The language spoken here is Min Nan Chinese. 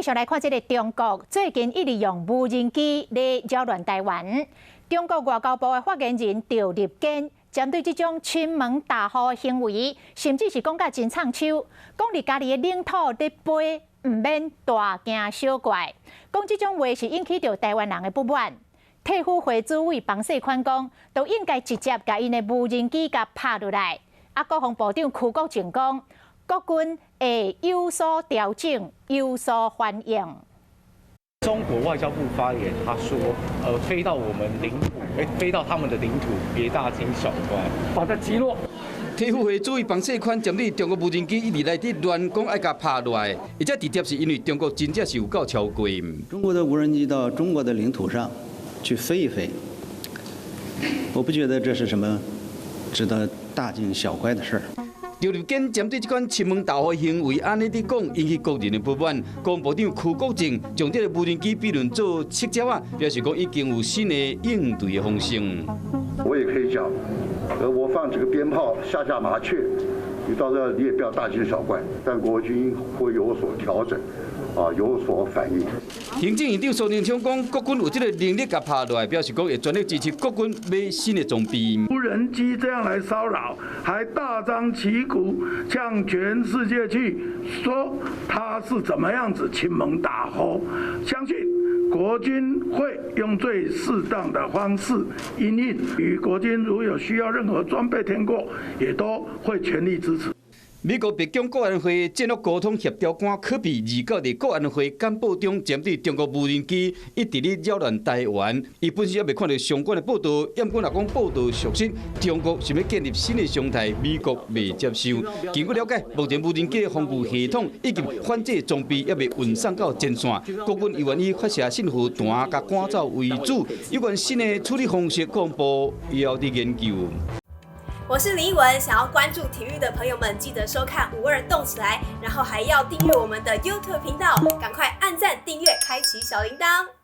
續來看這个中國最近一直用無人機來擾亂台灣。中國外交部的發言人趙立堅針對這種侵門踏戶的行為，甚至是講甲真衝手，講佇家己的領土咧飛，毋免大驚小怪。講這種話是引起著台灣人的不滿。體輔會主委彭世寬講，都應該直接共𪜶的無人機共拍落來。啊，國防部長邱國正講，國軍會有所調整，有所反應。中國外交部發言，他說：飛到我們領土，飛到他們的領土，別大驚小怪，把它擊落。體輔會主委彭世寬針對中國無人機一直來佇亂講愛共拍落來，而且直接是因為中國真正是有夠超過。中國的無人機到中國的領土上去飛一飛，我不覺得這是什麼值得大驚小怪的事兒。趙立堅針對這款侵門踏戶行為，按呢佇講，引起國人的不滿。國防部長邱國正將這个無人機比論做觸鳥仔，表示講已經有新的應對的方式。我也可以講，我放幾個鞭炮嚇嚇麻雀，你到時候你也不要大驚小怪，但國軍會有所調整，啊，有所反應。行政院長蘇貞昌講，國軍有這个能力共拍落來，表示講會全力支持國軍買新的裝備。無人機這樣來騷擾，還大張旗鼓向全世界去說他是怎麼樣子侵門踏戶，相信國軍會用最適當的方式因應，與國軍如有需要任何裝備添購，也都會全力支持。美國白宮國安會戰略溝通協調官柯比29佇國安會簡報中，針對中國無人機一直咧擾亂台灣，伊本身猶未看著相關的報道，毋過若講報道屬實，中國想欲建立新的常態，美國袂接受。根據了解，目前無人機的防禦系統以及反制裝備猶未運送到前線，國軍猶原以發射信號彈共趕走為主，有關新的處理方式，國防部猶佇研究。我是林奕文，想要關注體育的朋友們，記得收看五二動起來，然後還要訂閱我們的 YouTube 頻道，趕快按讚、訂閱、開啟小鈴鐺。